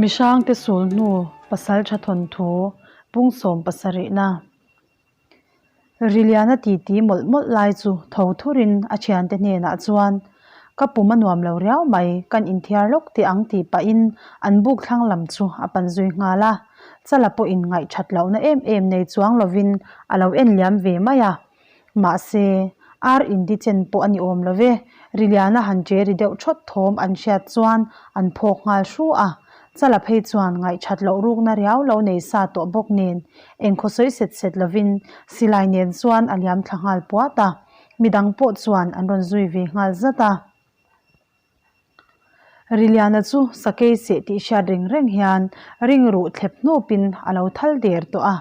Mihrangte sul hnu pasaltha thawnthu pungsawm pasarihna Riliana titi mawlh mawlh lai chu tho thurin a thiante hnenah chuan Ka pum a nuam lo riau mai, kan inthiar lawk teh ang tih pahin an buk thlang lam chu a pan zui nghal a. Chala pawhin ngaihthat lohna em em nei chuang lovin a lo en liam ve mai a. Mahse, ar indi chen pawh a ni awm lo ve, Riliana han che ri deuh thawt thawm an hriat chuan an phawk nghal hru a. Chala phei chuan ngaihthat loh rukna riau lo nei sa tawh bawk nen engkhaw sawi set set lovin silai nen chuan a liam thla nghal puat a. Midang pawh chuan an rawn zui ve nghal zat a. Riliana chu sakei seh tih hriat reng reng hian ring ruh thlep hnupin a lo thal der tawh a,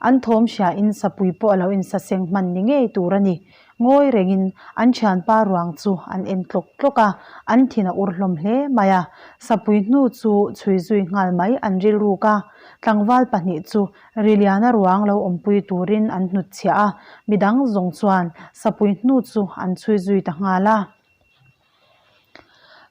an thawm hriain sapui pawh a lo insaseng hman ni ngei tur a ni. Ngawi rengin an thianpa ruang chu an en tlawk tlawk a, an thin a ur hlawm hle mai a. Sapui hnu chu chhui zui nghal mai an rilruk a, tlangval pahnih chu Riliana ruang lo awmpui turin an hnutchhiah a, midang zawng chuan sapui hnu chu an chhui zui ta nghal a.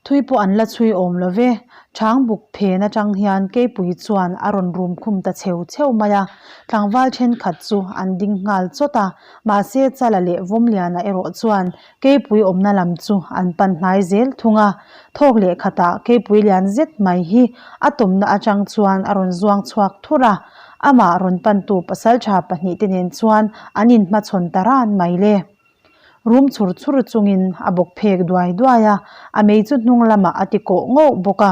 Thui pawh an la chhui awm lo ve. Chhang buk phen atang hian keipui chuan a rawn rum khum ta cheu cheu mai a. Tlangval thenkhat chu an ding nghal chawt a, mahse Chala leh Vawmliana erawh chuan keipui awmna lam chu an pan hnai zel thung a. Thawk leh khatah keipui lian zet mai hi a tawmna atang chuan a rawn zuang chhuak thur a. Amah rawn pantu pasaltha pahnihte nen chuan an inhmachhawn ta ran mai le. Rum chhur chhur chungin a bawk phek duai duai a, a mei chu hnung lamah a ti kawh ngawh bawk a.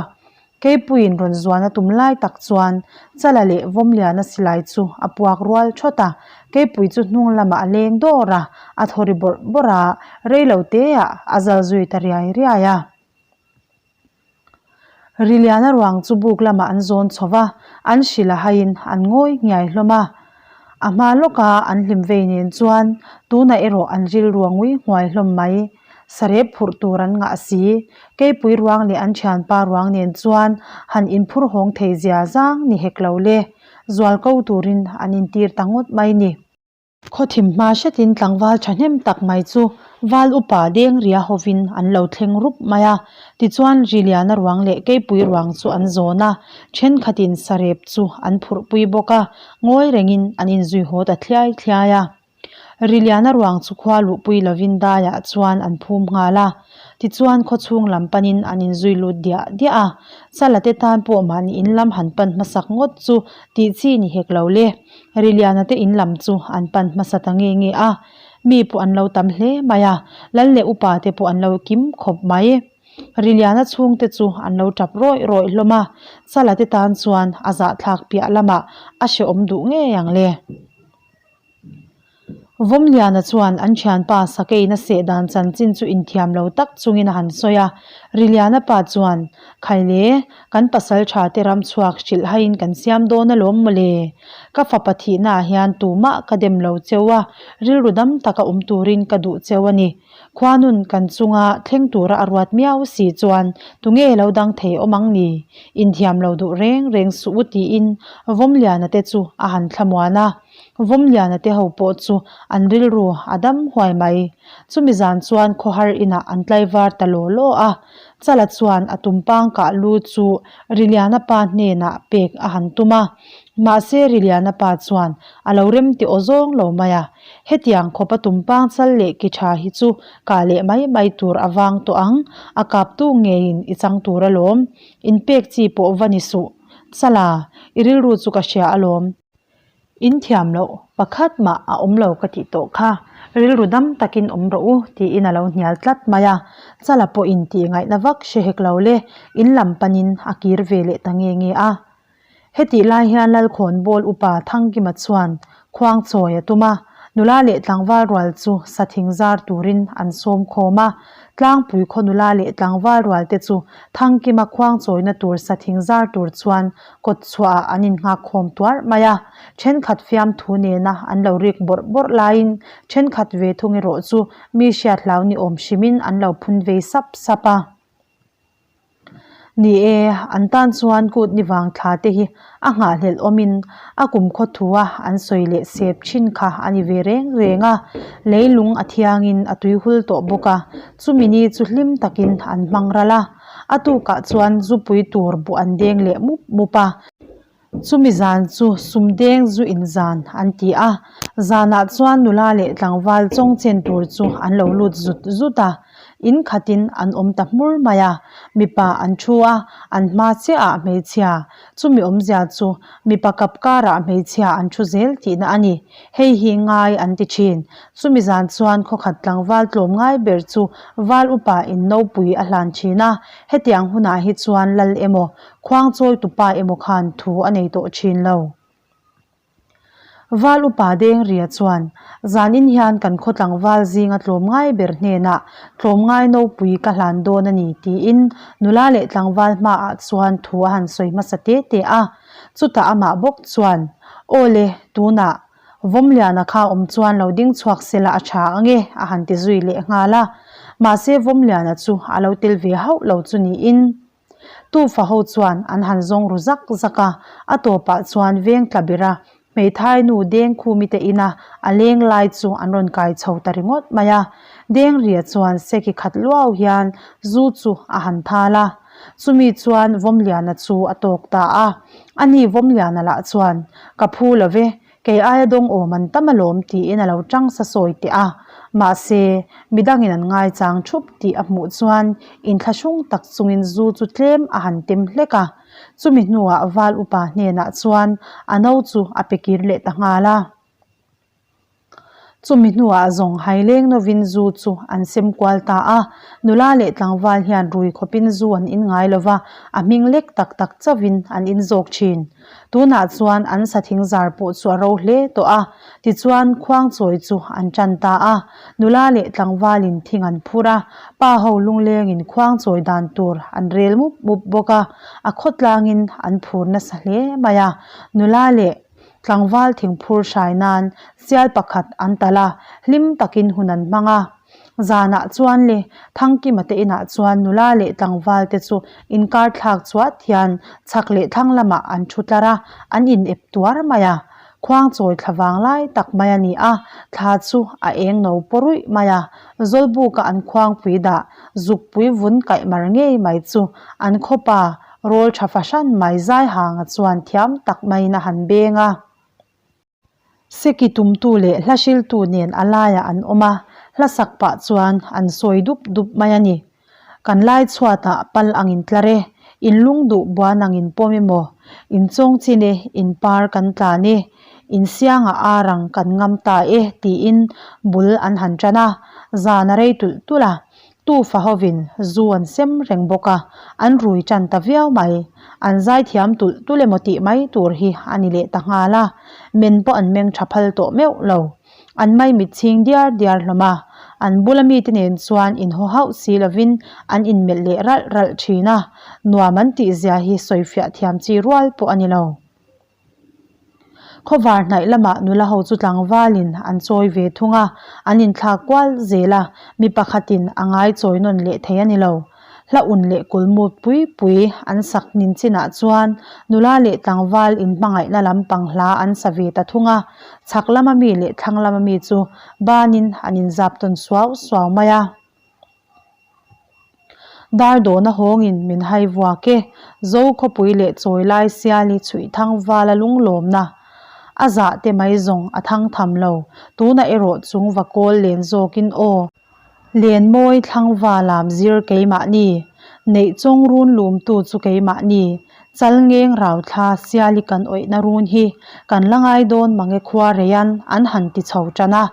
Keipuiin rawn zuan a tum lai tak chuan Chala leh Vawmliana silai chu a puak rual thawt a, Keipui chu hnung lamah a leng dawr a, a thaw ri bawrh bawrh a, rei lo teah a zal zui ta riai riai a. Riliana ruang chu buk lamah an zawn chho va, an hrilh a haiin an ngawi nghiai hlawm a. A hma lawka an hlim vei nen chuan tunah erawh an rilru a ngui nghuai hlawm mai. Sarep phurh tur an ngah si, keipui ruang leh an thianpa ruang nen chuan han inphur hawng thei zia zang ni hek lo le, zual ko turin an intir ta ngawt mai ni. Khawthim hma hretin tlangval thahnem tak mai chu val upa deng ria hovin an lo thleng rup mai a. Tichuan Riliana ruang leh Keipui ruang chu an zawn a, thenkhatin sarep chu an phurhpui bawk a, ngawi rengin an inzui haw ta thliai thliai a. Riliana ruang chu khua luhpui lovin daiah chuan an phum nghal a. Tichuan khawchhung lam panin an inzui lut diah diah a, Chala te tan pawh mahni in lam han pan hmasak ngawt chu tih chi ni hek lo le. Riliana te in lam chu an pan hmasa ta nge nge a, mi pawh an lo tam hle mai a, lal leh upa te pawh an lo kim khawp mai. Riliana chhungte chu an lo tap rawih rawih hlawm a, Chala te tan chuan a zahthlak piah lamah a hrehawm duh ngei ang le. Vawmliana chuan an thianpa Sakeina seh dan chanchin chu inthiam lo tak chungin a han sawi a, Riliana pa chuan, Khaile, kan pasal tha te ram chhuak hrilh haiin kan siam dawn alawm mawle. Ka fapa thihnaah hian tumah ka dem lo cheu a, rilru dam taka awm turin ka duh cheu a ni. Khuanun kan chunga thleng tura a ruat miau si chuan tunge lo dang thei awm ang ni? Inthiam lo duh reng reng suh u tiin Vawmliana te chu a han thlamuan a. Vawmliana te ho pawh chu an rilru a dam huai mai. Chumi zan chuan khawhar inah an tlaivar ta law law a. Chala chuan a tumpang kah lu chu Riliana pa hnenah pek a han tum a. Mahse Riliana pa chuan a lo rem ti aw zawng lo mai a. Hetiang khawpa tumpang chal leh ki tha hi chu kah leh mai mai tur a vang tawh ang, a kaptu ngeiin i chang tur alawm. Inpek chi pawh va ni suh. Chala, i rilru chu ka hria alawm. In thiam loh pakhat mah a awm lo ka tih tawh kha, rilru dam takin awm rawh u tiin a lo hnial tlat mai a, Chala pawhin tih ngaihna vak hre hek lo le, in lam panin a kir ve leh ta nge nge a. Hetih lai hian Lalkhawnbawl upa Thangkima chuan khuang chawi a tum a, nula leh tlangval rual chu sathing zar turin an sawm khawm a, Tlangpui khaw nula leh tlangval rual te chu Thangkima khuang chawina tur sathing zar tur chuan kawt chhuahah an innghak khawm tuarh mai a, thenkhat fiamthu nena an lo rik bawrh bawrh laiin thenkhat ve thung erawh chu mi hriat hlau ni awm hrimin an lo phun vei sap sap a. Ni e, an tan chuan kut ni vang thla te hi a nghahhlelh awmin a kumkhaw thua an sawi leh sep thin kha a ni ve reng reng a. Leilung a thiangin a tuihul tawh bawk a, chumi ni chu hlim takin an hmang ral a. A tukah chuan zupui tur buh an deng leh mup mup a. Chumi zan chu sumdeng zu in zan an ti a, zanah chuan nula leh tlangval chawng chen tur chu an lo lut zut zut a, in khatin an awm ta hmur mai a, mipa an thu a, an hma chiah ah hmeichhia, chumi awmzia chu mipa kap karah hmeichhia an thu zel tihna a ni, hei hi ngai an ti thin. Chumi zan chuan khawkhat tlangval tlawm ngai ber chu val upa in nopui a hlan thin a, hetiang hunah hi chuan lal emaw Khuang chawi tupa emaw khan thu a nei tawh thin lo. Val upa Dengria chuan, Zanin hian kan khaw tlangval zinga tlawmngai ber hnenah tlawmngai nopui ka hlan dawn a ni tiin nula leh tlangval hmaah chuan thu a han sawi hmasa te te a. Chutah amah bawk chuan, Aw le, tunah Vawmliana kha awm chuan lo ding chhuak sela a tha ange a han ti zui leh nghal a. Mahse Vawmliana chu a lo tel ve hauh lo chu niin. Tufa ho chuan an han zawng ru zak zak a, a tawpah chuan veng tla bera hmeithai nu Dengkhumi te ina a leng lai chu an rawn kai chho ta ringawt mai a. Dengria chuan seki khat luau hian zu chu a han thal a, chumi chuan Vawmliana chu a tawk ta a. Ani Vawmliana lah chuan, Ka phu lo ve, Kei aia dawng awm an tam alawm tiin a lo tang sa sawi teh a, mahse, midangin an ngaichang thup tih a hmuh chuan inthlahrung tak chungin zu chu tlem a han tem hlek a. Chumi hnuah val upa hnenah chuan a no chu a pe kir leh ta nghal a. Chumi hnuah zawng haileng novin zu chu an sem kual ta a, nula leh tlangval hian rui khawpin zu an in ngai lova, a hming lek tak tak chauhin an in zawk thin. Tunah chuan an sathing zar pawh chu a ro hle tawh a, tichuan khuangchawi chu an tan ta a. Nula leh tlangvalin thing an phur a, pa ho lunglengin khuangchawi dan tur an rel mup mup bawk a, a khawtlangin an phur nasa hle mai a. Nula leh tlangval thingphur hrai nan sial pakhat an talh a, hlim takin hun an hmang a. Zanah chuan le Thangkima te inah chuan nula leh tlangval te chu inkar thlak chuat hian chhak leh thlang lamah an thu tlar a, an in ep tuar mai a. Khuangchawi thla vang lai tak mai a ni a, thla chu a eng no paw ruih mai a. Zawlbuka an khuangpui dah zukpui vun kaih mar ngei mai chu an khawpa rawl tha fahran mai Zaihanga chuan thiam tak maiin a han beng a. Seki tumtu leh hla hriltu nen a laiah an awm a, hla sak pah chuan an sawi dup dup mai a ni. Kan lai chhuatah pal angin tlar e, in lung duh buan angin pawm emaw, in chawng chin e, in par kan tlan e, in siangah ar ang kan ngam ta e tiin bul an han tan a, zan a rei tulh tulh a. Tufa hovin zu an sem reng bawk a, an rui tan ta viau mai. An zaithiam tulh tulh emaw tih mai tur hi a ni leh ta nghal a, men pawh an meng tha phal tawh meuh lo. An maimit chhing diar diar hlawm a, an bula mite nen chuan inhaw hauh si lovin an inmelh leh ralh ralh thin a, nuam an tihzia hi sawifiah thiam chi rual pawh a ni lo. Khawvar hnaih lamah nula ho chu tlangvalin an chawi ve thung a, an inthlak kual zel a, mi pakhatin a ngai chawi nawn leh thei a ni lo. Hla un leh kulmut pui pui an sak hnin chinah chuan nula leh tlangval inhmangaihna lampang hla an sa ve ta thung a, chhak lama mi leh thlang lama mi chu banin an inzap tawn suau suau mai a. Dar dawhna hawngin min hai vuak e, Zo khawpui leh chawi lai siali chhuih thang vala lunglawmna a zah te mai zawng a thang tham lo, tunah erawh chung va kawl len zawkin aw. Len mawi thlang va lam zir keimahni, neih chawng run lumtu chu keimahni, Chal ngeng rau thla siali kan awihna run hi kan la ngai dawn mange khua reian an han ti chho tan a.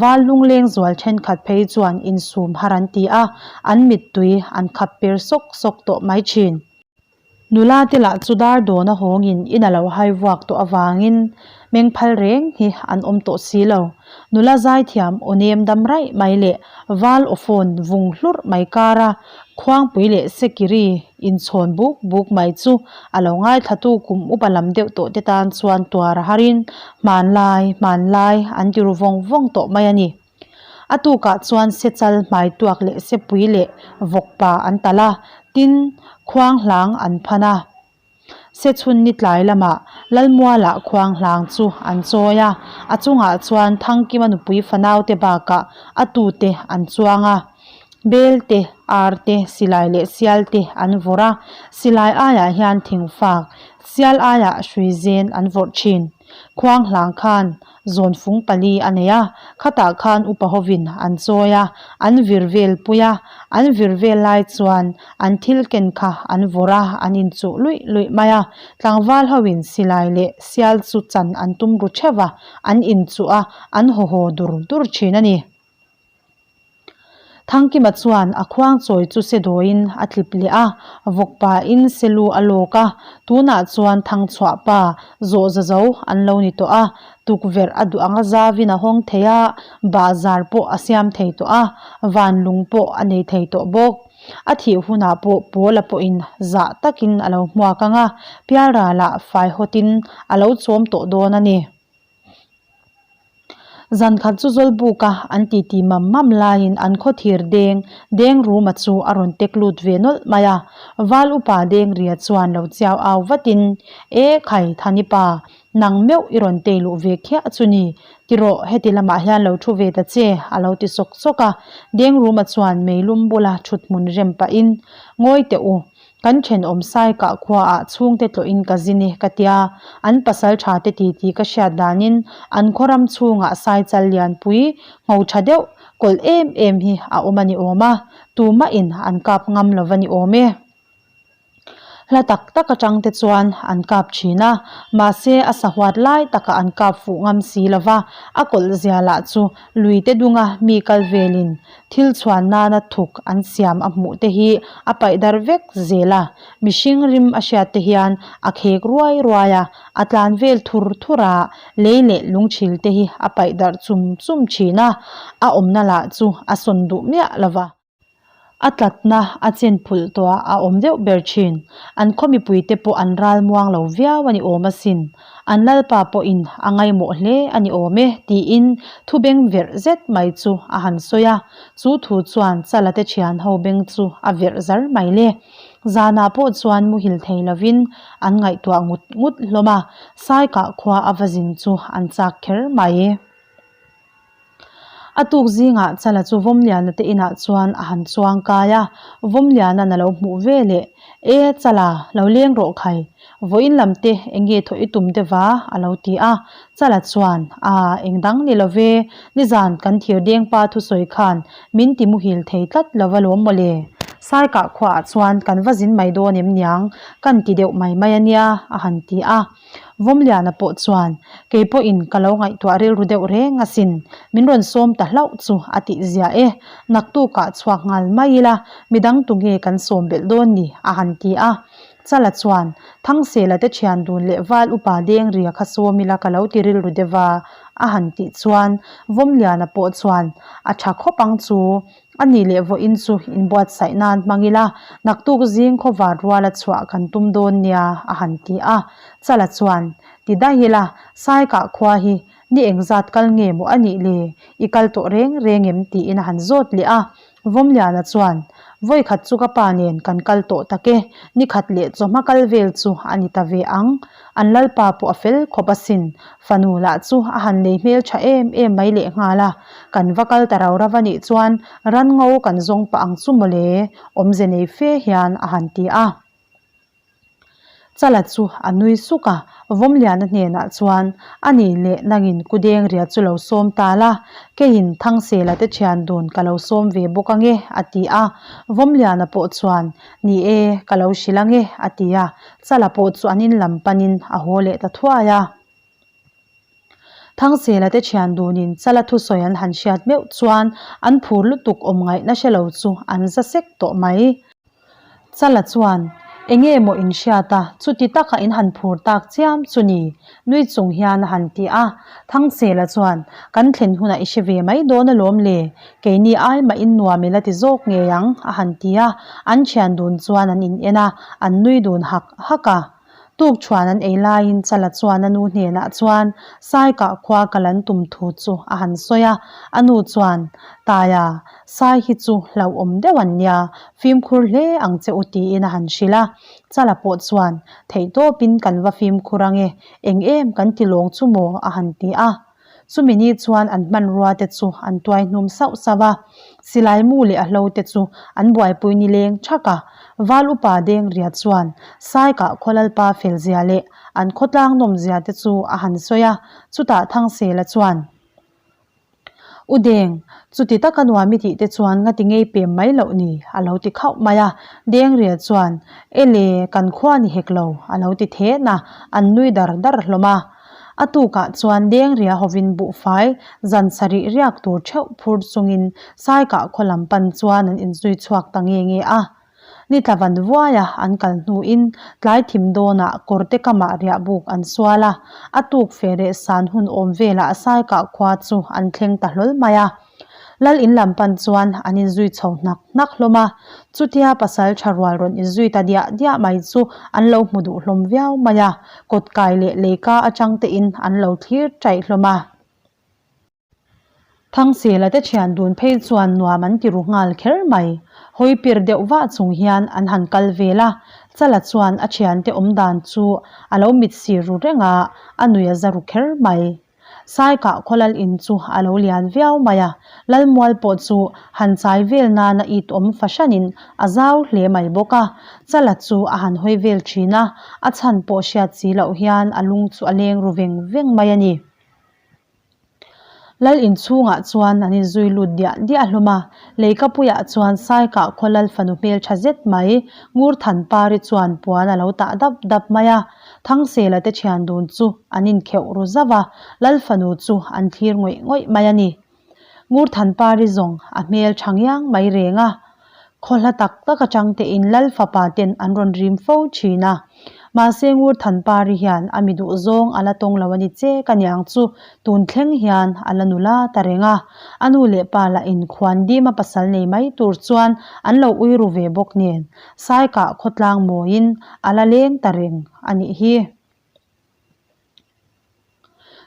Val lungleng zual thenkhat phei chuan insum har an ti a, an mittui an khap per sawk sawk tawh mai thin. Nula te lah chu dar dawna hawngin in a lo hai vuak tawh avangin meng phal reng hi an awm tawh si lo. Nula zaithiam aw nem dam raih mai leh val aw phone vung hlurh mai kara Khuangpui leh Sekiri inchhawn buk buk mai chu a lo ngaithlatu kum upa lam deuh tawh te tan chuan tuar a harin hmanlai hmanlai an ti ru vawng vawng tawh mai a ni. A tukah chuan sechal hmai tuak leh sepui leh vawkpa an talh a, tin, khuang hlang an phan a. Sechhun ni tlai lamah Lalmualah khuang hlang chu an chawi a, a chungah chuan Thangkima nupui fanaute bakah a tute an chuang a. Bel te, ar te, silai leh sial te an vawrh a, silai aiah hian thingfak, sial aiah hrui zen an vawrh thin. Khuang hlang khan zawnfung pali a nei a, khatah khan upa hovin an chawi a, an vir vel pui a, an vir vel lai chuan an thil ken kha an vawrh a, an inchuh luih luih mai a. Tlangval hoin silai leh sial chu chan an tum ru theuh a, an inchuh a, an haw haw dur dur thin a ni. Thangkima chuan a khuang chawi chu se dawiin a tlip leh a, vawkpain se lu a lawk a, tunah chuan thangchhuah pa zawh za zo an lo ni tawh a, tukverh a duh anga zavin a hawng thei a, bahzar pawh a siam thei tawh a, van lung pawh a nei thei tawh bawk. A thih hunah pawh Pawla pawhin zah takin a lo hmuak ang a, pialralah fai hawtin a lo chawm tawh dawn a ni. Zan khat chu Zawlbuka an titi mam mam laiin an khaw thir deng deng ruma chu a rawn tek lut ve nawlh mai a. Val upa deng ria chuan lo chiau au vatin, E khai Thani pa, nang meuh i rawn tei luh ve khiah chu ni, ti rawh heti lamah hian lo thu ve ta che a lo ti sawk sawk a. Deng ruma chuan meilum bula thuthmun rem pahin, Ngawi teh u, Kan thenawm Saikah khuaah chhungte tlawhin ka zin e ka tia, an pasal tha te titi ka hriat danin an khaw ram chhungah Saichal lianpui ngho tha deuh kawlh em em hi a awm a ni awm a, tumahin an kap ngam lo va ni awm e. Hla tak tak atang te chuan an kap thin a, mahse a sahuat lai takah an kap fuh ngam si lo va, a kawlh zia lah chu lui te dunga mi kal velin Thil chhuan nana thuk an siam a hmuh te hi a paih dar vek zel a, mihring rim a hriat te hian a khek ruai ruai a, a tlan vel thur thur a, lei leh lungchhil te hi a paih darh chum chum thin a, a awmna lah chu a sawn duh miah lo va. A tlatna a chen phulh tawh a, a awm deuh ber thin. An khaw mipui te pawh an ral muang lo viau a ni awm asin. An lalpa pawhin a ngaimawh hle a ni awm e, tiin thu beng verh zet mai chu a han sawi a. Chu thu chuan Chala te thian ho beng chu a verh zar mai le. Zanah pawh chuan muhil thei lovin an ngaihtuah ngut ngut hlawm a, Saikah khua a va zin chu an chak kher mai. A tuk zingah Chala chu Vawmliana te inah chuan a han chuang kai a, Vawmliana'n a lo hmuh ve leh, E Chala, lo leng rawh khai, vawiin lam te eng nge thawh i tum deuh a? a lo ti a. Chala chuan, A, eng dang ni lo ve, nizan kan thir deng pa thusawi khan min ti muhil thei tlat lo va lawm maw le? Saikah khuaah chuan kan va zin mai dawn em niang, kan ti deuh mai mai a nia, a han ti a. Vawmliana pawh chuan, Kei pawhin ka lo ngaihtuah rilru deuh reng asin, min rawn sawm ta hlauh chu a tih zia e, naktukah chhuak nghal mai ila, midang tu nge kan sawm belh dawn ni? a han ti a. Chala chuan, Thangsela te thian dun leh val upa deng ria kha sawm ila ka lo ti rilru deuh a, a han tih chuan Vawmliana pawh chuan, A tha khawp ang chu, A nih leh vawiin chu inbuatsaih nan hmang ila, naktuk zing khawvar ruala chhuah kan tum dawn nia, a han ti a. Chala chuan, Ti daih ila, Saikah khua hi ni engzat kal nge maw a nih le? I kal tawh reng reng em? tiin a han zawt leh a. Vawmliana chuan, Vawikhat chu ka pa nen kan kal tawh tak e, nikhat leh chawhma kal vel chu a ni ta ve ang. An lalpa pawh a fel khawp asin, fanu lah chu a han nei hmel tha em em mai lehnghal a. Kan va kal ta rau rau a nih chuan ran ngo kan zawng pah ang chu mawle, awmze nei fe hian a han ti a. Chala chu a nui suk a, Vawmliana hnenah chuan, A nih leh nangin Kudeng ria chu lo sawm ta la, keiin Thangsela te thian dun ka lo sawm ve bawk ange, a ti a. Vawmliana pawh chuan, Ni e, ka lo hrilh ange, a ti a. Chala pawh chu an in lam panin a haw leh ta thuai a. Thangsela te thian dunin Chala thusawi an han hriat meuh chuan an phur lutuk awm ngaihna hre lo chu an za sek tawh mai. Chala chuan, Enge maw in hriat a, chuti taka in han phur tak chiam chu ni? Nui chung hian a han ti a. Thangsela chuan, Kan thlen hunah i hre ve mai dawn alawm le, keini ai mah in nuam ila ti zawk ngei ang, a han ti a. An thian dun chuan an in en a, an nui dun hak hak a. Tukṭhuan an ei laiin Chala chuan a nu hnenah chuan Saikah khua kal an tum thu chu a han sawi a. A nu chuan, Taia, Sai hi chu hlauhawm deuh an nia, fimkhur hle ang che u tiin a han hrilh a. Chala pawh chuan, Theihtawpin kan va fimkhur ange, eng em kan ti lawng chu maw a han ti a. Chumi ni chuan an hmanrua te chu an tuai hnum sauh sauh a, silai mu leh a hlo te chu an buaipui ni leng thak a. Val upa Dengria chuan Saikah Khawlalpa felzia leh an khawtlang nawmzia te chu a han sawi a, chutah Thangsela chuan, U Deng, chuti taka nuam i tih te chuan ngati ngei pem mai loh ni? a lo ti khauh mai a. Dengria chuan, Ele, kan khua ni hek lo, a lo ti then a, an nui dar dar hlawm a. A tukah chuan Dengria hovin buhfai zan sarih riak tur theuh phur chungin Saikah khaw lam pan chuan an inzui chhuak ta nge nge a. Ni tla van vuaia an kal hnuin tlai thim dawnah kawrte kamah riah buk an sual a, a tuk fe leh san hun awm velah Saikah khua chu an thleng ta hlawl mai a. Lal in lam pan chuan an inzui chho hnak hnak hlawm a, chutia pasal tha rual rawn inzui ta diah diah mai chu an lo hmu duh hlawm viau mai a, kawt kai leh leika atang tein an lo thlir chaih hlawm a. Thangsela te thian dun phei chuan nuam an ti ru nghal kher mai. Hawi pir deuh vah chung hian an han kal vel a, Chala chuan a thiante awm dan chu a lo mit sir ru reng a, a nui a za ru kher mai. Saikah khaw lal in chu a lo lian viau mai a, Lalmual pawh chu han chai vel nana it awm fahranin a zau hle mai bawk a. Chala chu a han hawi vel thin a, a chhan pawh hriat si loh hian a lung chu a leng ru veng veng mai a ni. Lal inchhungah chuan an inzui lut diah diah hlawm a, Leikapuiah chuan Saikah khaw lal fanu hmeltha zet mai Ngurthanpari chuan puan a lo tah dap dap mai a, Thangsela te thian dun chu an inkheuh ru zauh a, lal fanu chu an thlir ngawih ngawih mai a ni. Ngurthanpari zawng a hmel tha ngiang mai reng a, khaw hla tak tak atang tein lal fapa ten an rawn rim fo thin a. Mahse Ngurthanpari hian a mi duh zawng a la tawng lo a ni che ka niang chu tun thleng hian a la nula ta reng a. A nu leh pa lah in khuan dim a pasal nei mai tur chuan an lo ui ru ve bawk nen Saikah khawtlang mawiin a la leng ta reng a nih hi.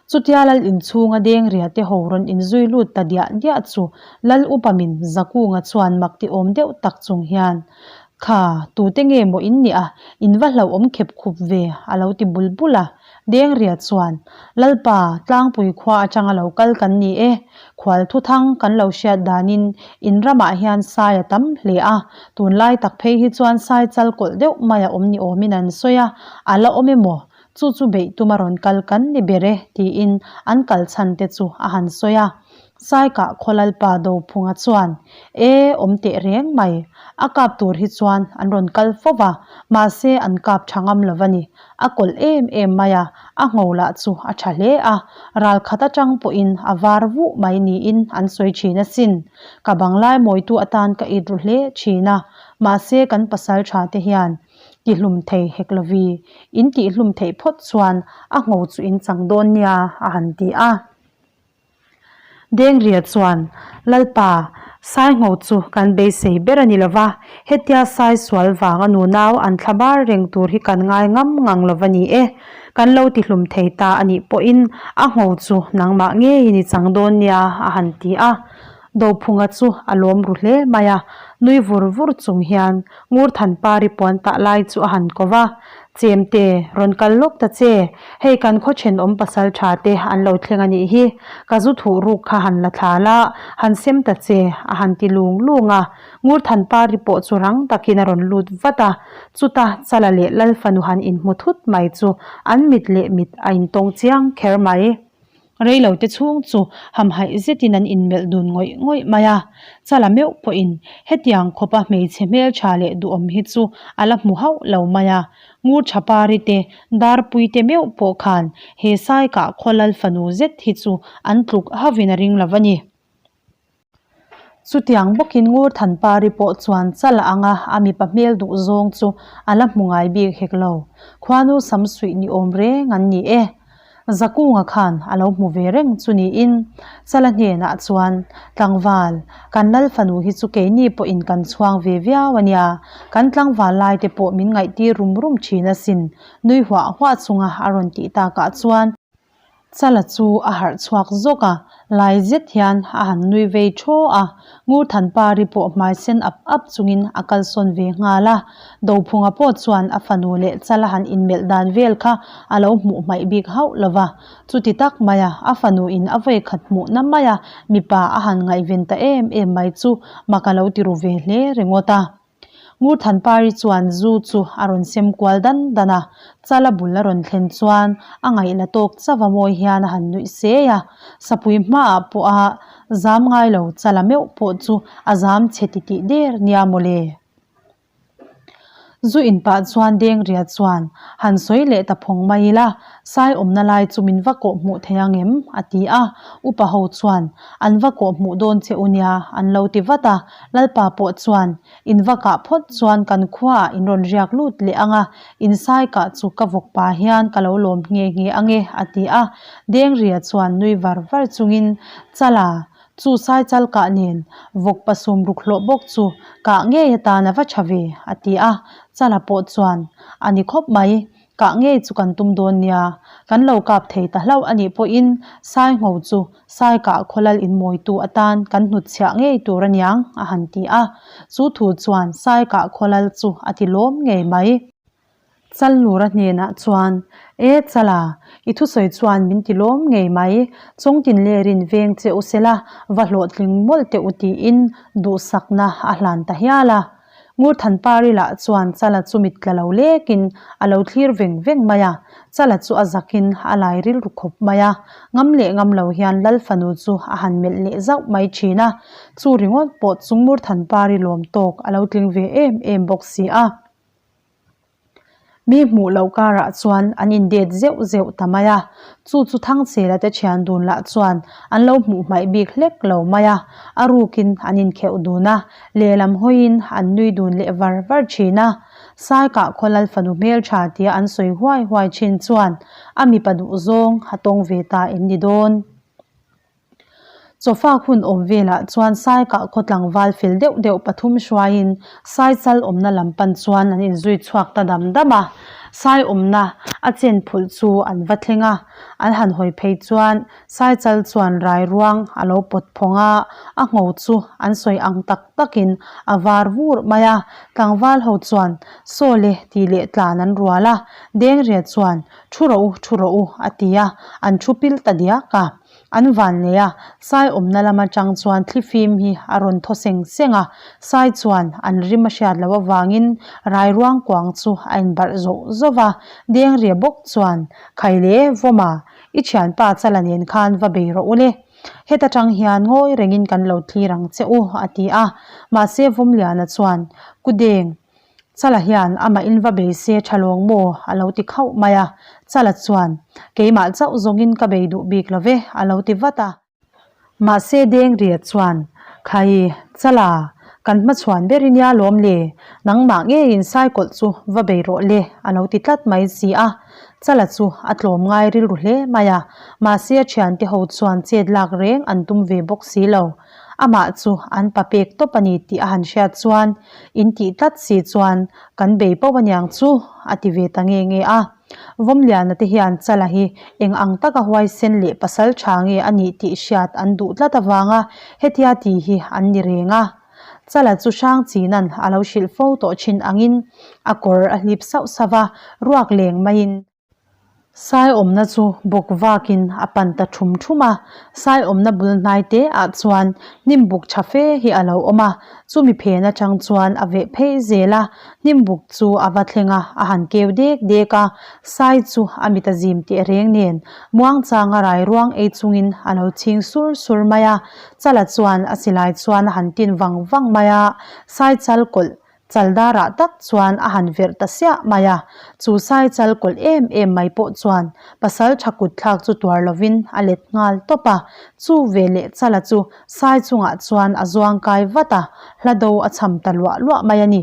Chutia lal inchhunga deng ria te ho rawn inzui lut ta diah diah chu lal upa min Zakunga chuan mak ti awm deuh tak chung hian, Kha, tute nge maw in nih a, in va hlauhawm khep khup ve, a lo ti bul bul a. Deng ria chuan, Lalpa, tlangpui khua atanga lo kal kan ni e, khual thuthang kan lo hriat danin in ramah hian sai a tam hle a, tunlai tak phei hi chuan sai chal kawlh deuh mai a awm ni awmin an sawi a, a la awm emaw? Chu chu beih tuma rawn kal kan ni ber e, tiin an kal chhan te chu a han sawi a. Saikah Khawlalpa Dophunga chuan, E, awm teh reng mai. A kap tur hi chuan an rawn kal fo va, mahse an kap tha ngam lo va ni. A kawlh em em mai a, a ngho lah chu a tha hle a, ral khat atang pawhin a var vuh mai niin an sawi thin asin. Ka banglai mawitu atan ka it ru hle thin a, mahse kan pasal tha te hian Tihlum thei hek lovi, in tihlum theih phawt chuan a ngho chu in chang dawn nia, a han ti a. Dengria chuan, Lalpa, sai ngho chu kan beisei ber a ni lo va, hetia sai sual vanga nunau an thla bar reng tur hi kan ngai ngam ngang lo va ni e. Kan lo tihlum thei ta a nih pawhin a ngho chu nangmah ngeiin i chang dawn nia, a han ti a. Dophunga chu a lawm ru hle mai a, nui vur vur chung hian Ngurthanpari puan tah lai chu a han ko va, Chemte, rawn kal lawk ta che, hei kan khaw thenawm pasal tha te an lo thleng a nih hi, ka zu thuh ruk kha han la thla la, han sem ta che, a han ti lung lung a. Ngurthanpari pawh chu rang takin a rawn lut vat a, chuta Chala leh Lalfanu han inhmu thut mai chu an mit leh mit a intawng chiang kher mai. Reilo te chhung chu hamhaih zetin an inmelh dun ngawih ngawih mai a, Chala meuh pawhin hetiang khawpa hmeichhe hmeltha leh duhawm hi chu a la hmu hauh lo mai a. Ngurthapari te, Darpui te meuh pawh khan he Saikah khaw lal fanu zet hi chu an tluk hauhin a ring lo a ni. Chutiang bawkin Ngurthanpari pawh chuan chal anga a mipa hmel duh zawng chu a la hmu ngai bik hek lo. Khuanu sam suih ni awm reng an ni e. Zakunga khan a lo hmu ve reng chu niin Chala hnenah chuan, Tlangval, kan lal fanu hi chu keini pawhin kan chhuang ve viau a nia, kan tlangval lai te pawh min ngaihtir rum rum thin asin, nui huah huah chunga a rawn tih takah chuan, Chala chu a harh chhuak zawk a, lai zet hian a han nui vei thaw a, Ngurthanpari pawh hmai sen ap ap chungin a kalsawn ve nghal a. Dophunga pawh chuan a fanu leh Chala han inmelh dan vel kha a lo hmuh hmaih bik hauh lo va. Chuti tak maia a fanu in a vawikhat hmuhna maia mipa a han ngaihven ta em em mai chu mak a lo ti ru ve hle ringawt a. Ngurthanpari chuan zu chu a rawn sem kual dan dan a, Chala bul a rawn thlen chuan a ngaih la tawk chauh a mawi hian a han nuih sei a. Sapui hmaah pawh a zam ngai lo Chala meuh pawh chu a zam chhe titih der nia mawle. Zu in pah chuan Dengria chuan han sawi leh ta phawng mai ila, Sai awmna lai chu min va kawh hmuh thei ang em? a ti a. Upa ho chuan an va kawh hmuh dawn che u nia an lo ti vat a. Lalpa pawh chuan, In va kah phawt chuan kan khuaah in rawn riak lut leh ang a, in sai kah chu ka vawk pah hian ka lo lawm nghe nghe ang e, a ti a. Dengria chuan nui var var chungin, Chala, chu sai chal kah nen vawk pasum ruk hlawh bawk chu kah ngei atan a va tha ve, a ti a. Chala pawh chuan, A ni khawp mai, Kah ngei chu kan tum dawn nia, kan lo kap thei ta hlauh a nih pawhin Saingho chu Saikah khawlal inmawitu atan kan hnutchhiah ngei tur a niang, a han ti a. Chu thu chuan Saikah khawlal chu a ti lawm ngei mai. Challura hnenah chuan, E Chala, i thusawi chuan min ti lawm ngei mai, Chawngtin lerin veng che u sela, va hlawhtling mawlh teh u tiin duhsakna a hlan ta hial a. Ngurthanpari lah chuan Chala chu mit tla lo lekin a lo thlir veng veng mai a, Chala chu a zakin a lai rilru khawp mai a, ngam leh ngam lo hian Lal fanu chu a han melh leh zauh mai thin a, chu ringawt pawh chu Ngurthanpari lawm tawk a lo tling ve em em bawk si a. Mi hmuh loh karah chuan an indet zeuh zeuh ta mai a, chu chu Thangchela te thian dun lah chuan an lo hmuh hmaih bik hlek lo mai a, a rukin an inkheuh dun a, lehlam hawiin an nui dun leh var var thin a. Saikah khawlal fanu hmeltha tia an sawi huai huai thin chuan a mipa duhzawng a tawng ve ta em ni dawn? Chawfak hun awm velah chuan Saikah khaw tlangval fel deuh deuh pathum hruaiin Saichal awmna lam pan chuan an inzui chhuak ta dam dam a. Sai awmna a chen phulh chu an va thleng a, an han hawi phei chuan Saichal chuan rai ruang a lo pawt phawng a, a ngho chu an sawi ang tak takin a var vur mai a. Tlangval ho chuan Saw le tih leh tlan an rual a, Dengria chuan Thu rawh u, thu rawh u a ti a, an thu pil ta diak a. An van nei a, Sai awmna lam atang chuan thlifim hi a rawn thaw seng seng a, Sai chuan an rim a hriat loh avangin Rairuang kuang chu a inbarh zawh zawh va, Dengria bawk chuan, Khaile, Vawma, i thianpa Chala nen khan va bei rawh u le. Heta tang hian ngawi rengin kan lo thlir ang che u, a ti a. Mahse Vawmliana chuan, Kudeng, Chala hian amah in va bei se tha lawng maw? a lo ti khauh mai a. Chala chuan, Keimah chauh zawngin ka bei duh bik lo ve, a lo ti vat a. Mahse Dengria chuan, Khai, Chala, kan hmachhuan ber i nia lawm le, nangmah ngeiin Saikawlh chu va bei rawh le, a lo ti tlat mai si a. Chala chu a tlawm ngai rilru hle mai a, mahse a thiante ho chuan chet lak reng an tum ve bawk si lo. Amah chu an pa pek tawp a ni tih a han hriat chuan in tih tlat si chuan kan bei pauh aniang chu a ti ve ta nge nge a. Vawmliana te hian Chala hi eng ang taka huaisen leh pasal tha nge a nih tih hriat an duh tlat avanga hetia ti hi an ni reng a. Chala chu Hrangchinan a lo hrilh fo tawh thin angin a kawr a hlip sauh sauh va, ruak leng maiin. Sai awmna chu bawk vakin a pan ta thum thum a, sai awmna bul hnai te ah chuan hnim buk tha fe hi a lo awm a, chumi phen atang chuan a veh phei zel a, hnim buk chu a va thleng a, a han keu dek dek a, sai chu a mit a zim teh reng nen muangchang a rai ruang ei chungin a lo chhing sur sur mai a, chala chuan a silai chuan a han tin vang vang mai a, sai chal kawlh Chaldarah tak chuan a han verh ta siah mai a, chu sai chal kawlh em em mai pawh chuan pasal tha kut thlak chu tuar lovin a let nghal tawp a, chu veleh Chala chu sai chungah chuan a zuang kai vat a, hla do a cham ta luah luah mai a ni.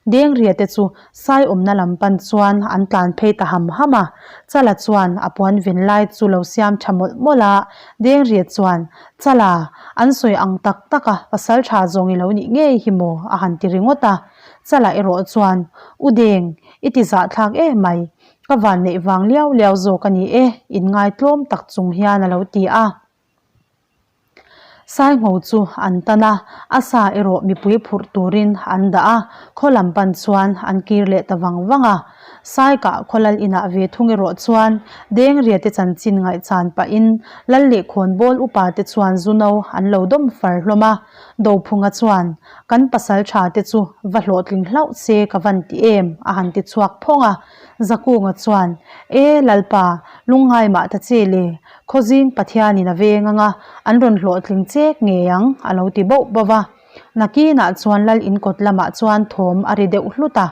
Dengria te chu Sai awmna lam pan chuan an tlan phei ta ham ham a. Chala chuan a puan ven lai chu lo siam tha mawlh mawlh a, Dengria chuan, Chala, an sawi ang tak tak a, pasal tha zawng i lo nih ngei hi maw? a han ti ringawt a. Chala erawh chuan, U Deng, i ti zahthlak em mai. Ka van neih vang liau liau zawk a ni e, inngai tlawm tak chung hian a lo ti a. Saingho chu an tan a, a sa erawh mipui phurh turin an dah a, khaw lam pan chuan an kir leh ta vang vang a. Saikah khaw lal inah ve thung erawh chuan Dengria te chanchin ngaihchan pahin lal leh khawnbawl upa te chuan zu no an lo dawm far hlawm a. Dophunga chuan, Kan pasal tha te chu va hlawhtling hlauh se ka van ti em? a han ti chhuak phawng a. Zakunga chuan, E Lalpa, lungngai mah ta che le, Khawzing Pathianin a veng anga an rawn hlawhtling chek ngei ang, a lo ti bauh bauh va. Nakinah chuan Lal inkawt lamah chuan thawm a ri deuh hlut a.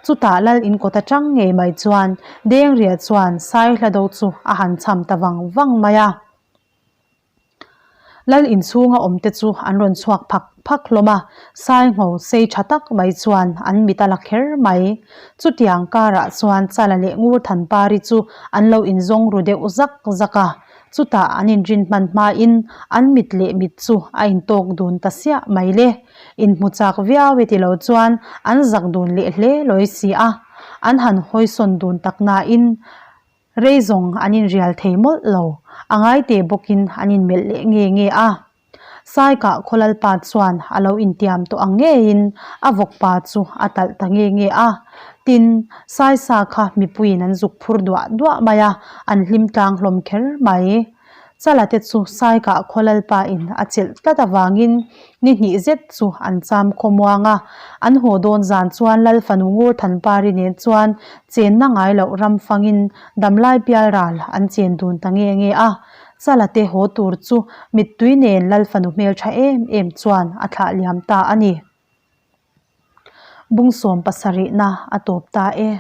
Chutah Lal inkawt atang ngei mai chuan Dengria chuan Saihlado chu a han cham ta vang vang mai a. Lal inchhunga awmte chu an rawn chhuak phak phak hlawm a, Saingho sei tha tak mai chuan an mit a la kher mai. Chutiang karah chuan Chala leh Ngurthanpari chu an lo inzawng ru deuh zak zak a, chutah an inrin hman hmain an mit leh mit chu a intawk dun ta siah mai le. Inhmu chak viau e tilo chuan an zak dun leh hle lawi si a, an han hawisawn dun tak nain Rei zawng an inrial thei mawlh lo, a ngaite bawkin an inmelh leh nge nge a. Saikah Khawlalpa chuan a lo intiam tawh ang ngeiin a vawkpa chu a talh ta nge nge a. Tin, Saisa kha mipuiin an zuk phur duah duah mai a, an hlim tlang hlawm kher mai. Chala te chu Saikah Khawlalpa in a chelh tlat avangin ni hnih zet chu an cham khawmuang a. An haw dawn zan chuan Lal fanu Ngurthanpari nen chuan chenna ngai loh ram fangin damlai pial ral an chen dun ta nge nge a. Chala te haw tur chu mittui nen Lal fanu hmeltha em em chuan a thlah liam ta a ni. Bungsawm pasarihna a tawp ta e.